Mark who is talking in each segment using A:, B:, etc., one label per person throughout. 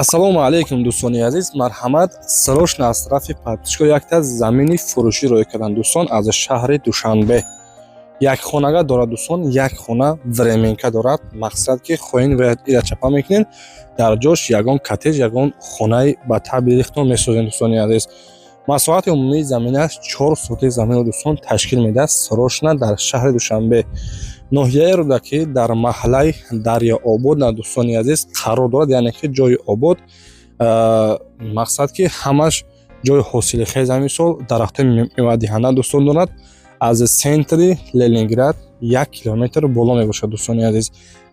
A: Ассалому алайкум, дӯстони азиз. Марҳамат, срочно аз тарафи подписчико якта замини фурӯшӣ роя карданд, дӯстон, аз шаҳри Душанбе. Як хонага дорад, дӯстон, як хона временка дорад. Мақсад ки хоҳин ира чапа мекунед, дар ҷош ягон коттедж, ягон хонаи ба табъи рихтон месозед, дӯстони азиз. Масоҳати умумии заминаш 4 сотих заминро, дӯстон, ташкил медиҳад. Срочно дар шаҳри Душанбе, ноҳияи Рӯдакӣ, дар маҳаллаи Дарёобод на, дӯстони азиз, қарор дорад, яъне ки ҷои обод. Мақсад ки ҳамаш ҷои ҳосилхез, мисол дарахтои мевадиҳанда, дӯстон, дорад. Аз центри Ленинград 1 километр боло мебошад, дӯстони азиз.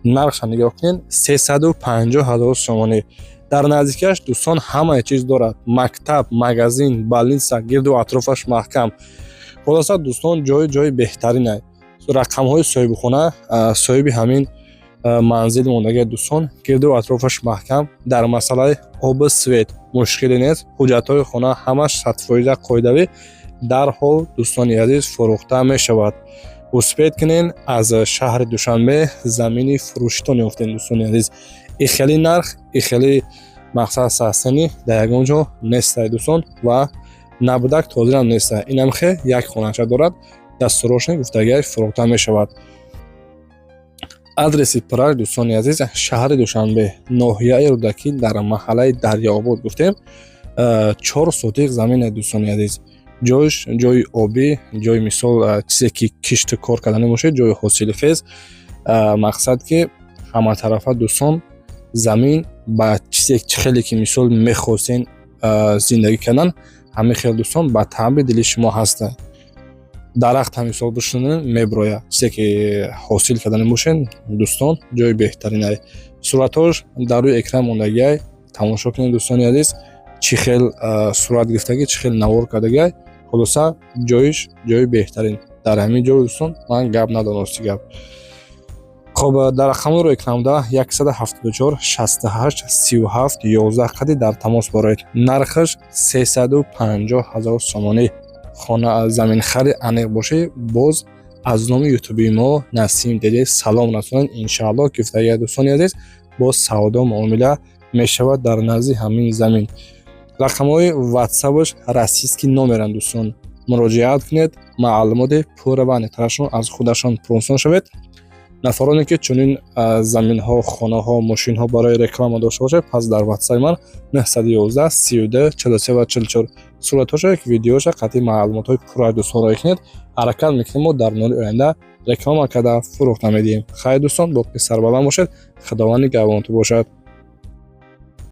A: Нархша нигоҳ кунед: 350 000 сомонӣ. Дар наздикиаш, дӯстон, ҳамаи чиз дорад: мактаб, магазин, больница, гирду атрофаш маҳкам. Хулоса, дӯстон, ҷои беҳтарина. Рақамҳои соҳибхона, соҳиби ҳамин манзил мондагия, дӯстон. Гирду атрофаш маҳкам, дар масъалаи обу свет мушкиле нест. Ҳуҷҷатҳои хона ҳамаш 100%-а қоидавӣ. Дарҳол, дӯстони азиз, фурӯхта мешавад. Успеть кунен, аз шаҳри Душанбе замини фурӯшитон ёфтем, дӯстони азиз. И хеле нарх, и хеле мақсад састани дар ягон ҷо нестай, дӯстон, ва набудак ҳозирам нестай. Инам хе як хонача дорад, дастурошни гуфтагиаш фурӯхта мешавад. Адреси пурраш, дӯстони азиз: шаҳри Душанбе, ноҳияи Рӯдакӣ, дар маҳаллаи Дарёобод. Гуфтем, 4 сотих замине, дӯстони азиз. Ҷойш ҷои обӣ, ҷои мисол чизе ки кишту кор карданӣ бошед, ҷои ҳосилхез. Мақсад ки ҳаматарафа, дӯстон, замин ба чизе чӣ хеле ки мисол мехостен зиндагӣ кардан, ҳамин хел, дӯстон, ба таъби дили шумо ҳаста. Дарахт ҳам мисол бишунед, меброяд. Чизе ки ҳосил карданӣ бошед, дӯстон, ҷои беҳтаринае. Суратҳош дар рӯи экран мондагиай, тамошо кунед, дӯстони азиз, чӣ хел сурат гирифтагӣ, чӣ хел навор кардагиай. Хулоса, ҷоиш ҷои беҳтарин. Дар ҳамин ҷо, дӯстон, ман гап надорам, рости гап. Хоб, дар рақамҳои рӯи экранбуда 174 68 37 11 қади дар тамос бороед. Нархаш 350 000 сомонӣ. Хона заминхари аниқ бошед, боз аз номи ютуби мо Насим Деде салом расонед. Иншааллоҳ, гуфтагия, дӯстони азиз, боз савдо муомила мешавад дар назди ҳамин замин. Рақамҳои ватсапаш российский номеранд, дӯстон, муроҷиат кунед, маълумоти пурра ва аниқтарашон аз худашон пурсон шавед. Нафароне ки чунин заминҳо, хонаҳо, мошинҳо барои реклама дошта бошед, пас дар ватсапи ман 911 32 43 ва 44 суратҳоша, видеоша қатъи маълумотҳои пурра, дӯстон, роҳӣ кунед. Ҳаракат мекунем, мо дар нури оянда реклама карда фурӯхта медиҳем. Хайр, дӯстон, боқӣ сарбаланд бошед, Худованд нигаҳбонтон бошад.